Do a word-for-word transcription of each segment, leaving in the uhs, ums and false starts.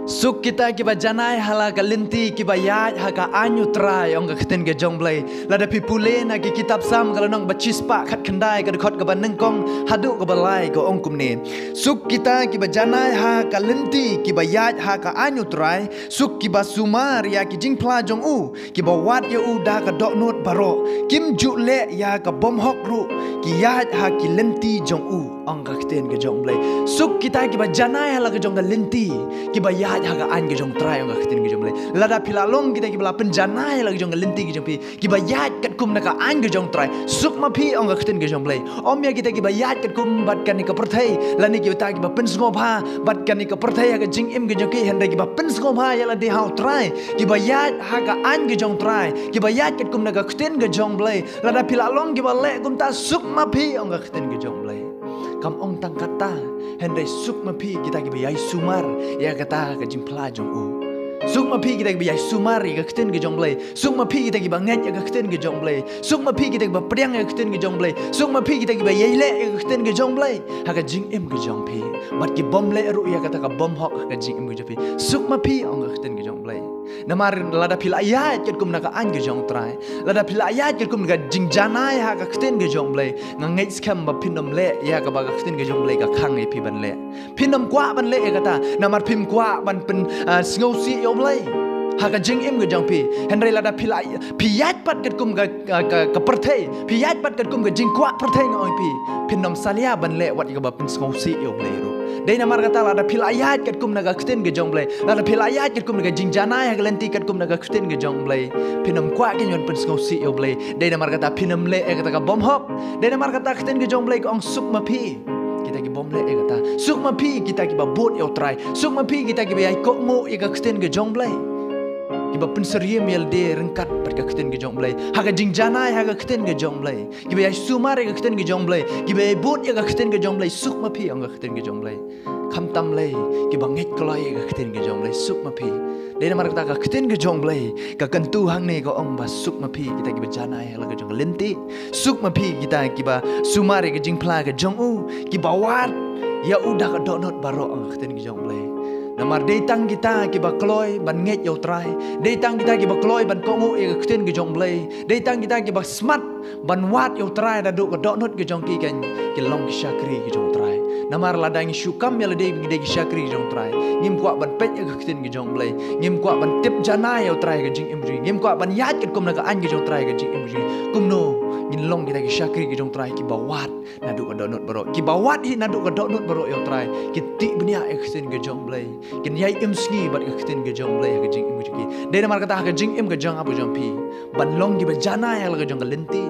Suk kita kiba janai ha la ka lynti kiba ïaid ha ka aiñ u Trai, ong ka ktien ka jong Blei. Lada phi pule na ki kitab Salm ka lynnong ba shispah khatkhyndai, ka dkhot kaba nyngkong haduh kaba lai, ka ong kumne: Suk kita kiba janai ha ka lynti kiba ïaid ha ka aiñ u Trai, suk kiba sumar ïa ki jingphla jong u, kiba wad ïa u da ka dohnud baroh, kim ju leh ïa ka bymhok ruh, ki ïaid ha ki lynti jong u, ong ka ktien ka jong Blei. Suk kita kiba janai ha la ka jong ka lynti kiba ïaid ha ka aiñ ka jong u Trai, ong ka ktien ka jong Blei. Lada phi la long kita kiba la pynjanai ha la ka jong ka lynti ka jong phi kiba ïaid katkum na ka aiñ ka jong u Trai, suk ma phi, ong ka ktien ka jong Blei. Ym ïa kita kiba ïaid katkum bad kane ka pyrthei, lane kita kiba pynsngewbha bad kane ka pyrthei ha ka jingim ka jong ki, hynrei kiba pynsngewbha ïa lade ha u Trai, kiba ïaid ha ka aiñ ka jong u Trai, kiba ïaid katkum na ka ktien ka jong Blei. Lada phi la long kiba leh kumta, suk ma phi, ong ka ktien ka jong Blei. Kam ong tang kata, hynrei suk ma phi kita kiba ïai sumar ïa kata ka jingphla jong u. Suk ma phi kita kiba ïai sumar ïa ka ktien ka jong Blei. Suk ma phi kita kiba ngeit ïa ka ktien ka jong Blei. Suk ma phi kita kiba pdiang ïa ka ktien ka jong Blei. Suk ma phi kita kiba ïai leh ïa ka ktien ka jong Blei ha ka jingim ka jong phi, bad ki bym leh ruh ïa kata ka bymhok ha ka jingim ka jong phi. Suk ma phi, ong ka ktien ka jong Blei. Namar lada phi la ïaid katkum na ka aiñ ka jong u Trai, lada phi la ïaid katkum na ka jingjanai ha ka ktien ka jong Blei, nga ngeit skhem ba phin ym leh ïa kaba ka ktien ka jong Blei ka khang ïa phi ban leh. Phin ym kwah ban leh ïa kata, namar phim kwah ban pyn, ah, sngewsih ïa u Blei ha ka jingim ka jong phi. Hynrei lada phi la, phi ïaid pat katkum ka, ka, ka, ka pyrthei, phi ïaid pat katkum ka jingkwah pyrthei, nga ong ïa phi, phin ym salia ban leh wat ïa kaba pynsngewsih ïa u Blei ruh. Dei namar kata, lada phi la ïaid katkum na ka ktien ka jong Blei, lada phi la ïaid katkum na ka jingjanai ha ka lynti katkum na ka ktien ka jong Blei, phin ym kwah kein ban pynsngewsih ïa u Blei. Dei namar kata, phin ym leh ïa kata ka bymhok. Dei namar kata ka ktien ka jong Blei ka ong, suk ma phi kita ki bym leh ïa kata. Suk ma phi kita kiba bud ïa u Trai. Suk ma phi kita kiba ïai kohnguh ïa ka ktien ka jong Blei, kiba pynsyriem ïa lade ryngkat bad ka ktien ka jong Blei ha ka jingjanai ha ka ktien ka jong Blei, kiba ïai sumar ïa ka ktien ka jong Blei, kiba ïai bud ïa ka ktien ka jong Blei. Suk ma phi, ong ka ktien ka jong Blei. Khamtam lei, kiba ngeit kloi ïa ka ktien ka jong Blei, suk ma phi. Dei namar kata ka ktien ka jong Blei ka kyntu hangne, ka ong ba suk ma phi kita kiba janai ha la ka jong ka lynti. Suk ma phi kita kiba sumar ïa ka jingphla ka jong u, kiba wad ïa u da ka dohnud baroh, ong ka ktien ka jong Blei. Namar dei tang kita kiba kloi ban ngeit ïa u Trai, dei tang kita kiba kloi ban kohnguh ïa ka ktien ka jong Blei, dei tang kita kiba smat ban wad ïa u Trai naduh ka dohnud ka jong ki, kan ki long ki shakri ki jong u Trai. Namar lada ngi shu kam ïa lade ngi dei ki shakri ki jong u Trai, ngim kwah ban peit ïa ka ktien ka jong Blei, ngim kwah ban tip janai ïa u Trai ha ka jingim jong ngi, ngim kwah ban ïaid katkum na ka aiñ ka jong u Trai ha ka jingim jong ngi, kumno ngin long kita ki shakri ki jong u Trai kiba wad naduh ka dohnud baroh? Kiba wad hi naduh ka dohnud baroh ïa u Trai, ki tih bniah ïa ka ktien ka jong Blei, kin ïai im sngi bad ka ktien ka jong Blei ha ka jingim ka jong ki. Dei namar kata ha ka jingim ka jong ap ka jong phi, ban long kiba janai ha la ka jong ka lynti,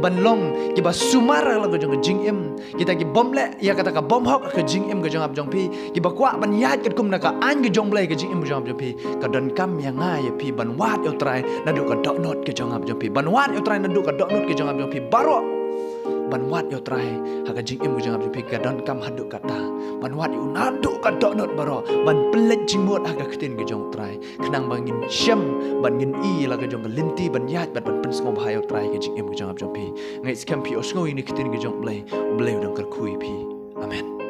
ban long kiba sumar ha la ka jong ka jingim, kita ki bym leh ïa kata ka bym hok ha ka jingim ka jong ap jong phi, kiba kwah ban ïaid katkum na ka aiñ ka jong Blei ha ka jingim ka jong ap jong phi, ka donkam ïa nga ïa phi ban wad ïa u Trai naduh ka dohnud ka jong ap jong phi, ban wad ïa u Trai naduh ka dohnud ka jong ap jong phi baroh. Ban wad ïa u Trai ha ka jingim ka jong ap jong phi ka donkam haduh katta, ban wad ïa u naduh ka dohnud baroh, ban pynleit jingmut ha ka ktien ka jong u Trai, khnang ba ngin shem, ban ngin i la ka jong ka lynti ban ïaid bad ban pynsngewbha ïa u Trai ha ka jingim ka jong ap jong phi. Nga ngeit skhem phi ïohsngew ïa kane ka ktien ka jong u Blei. U Blei u dang kyrkhu ïa phi. Amen.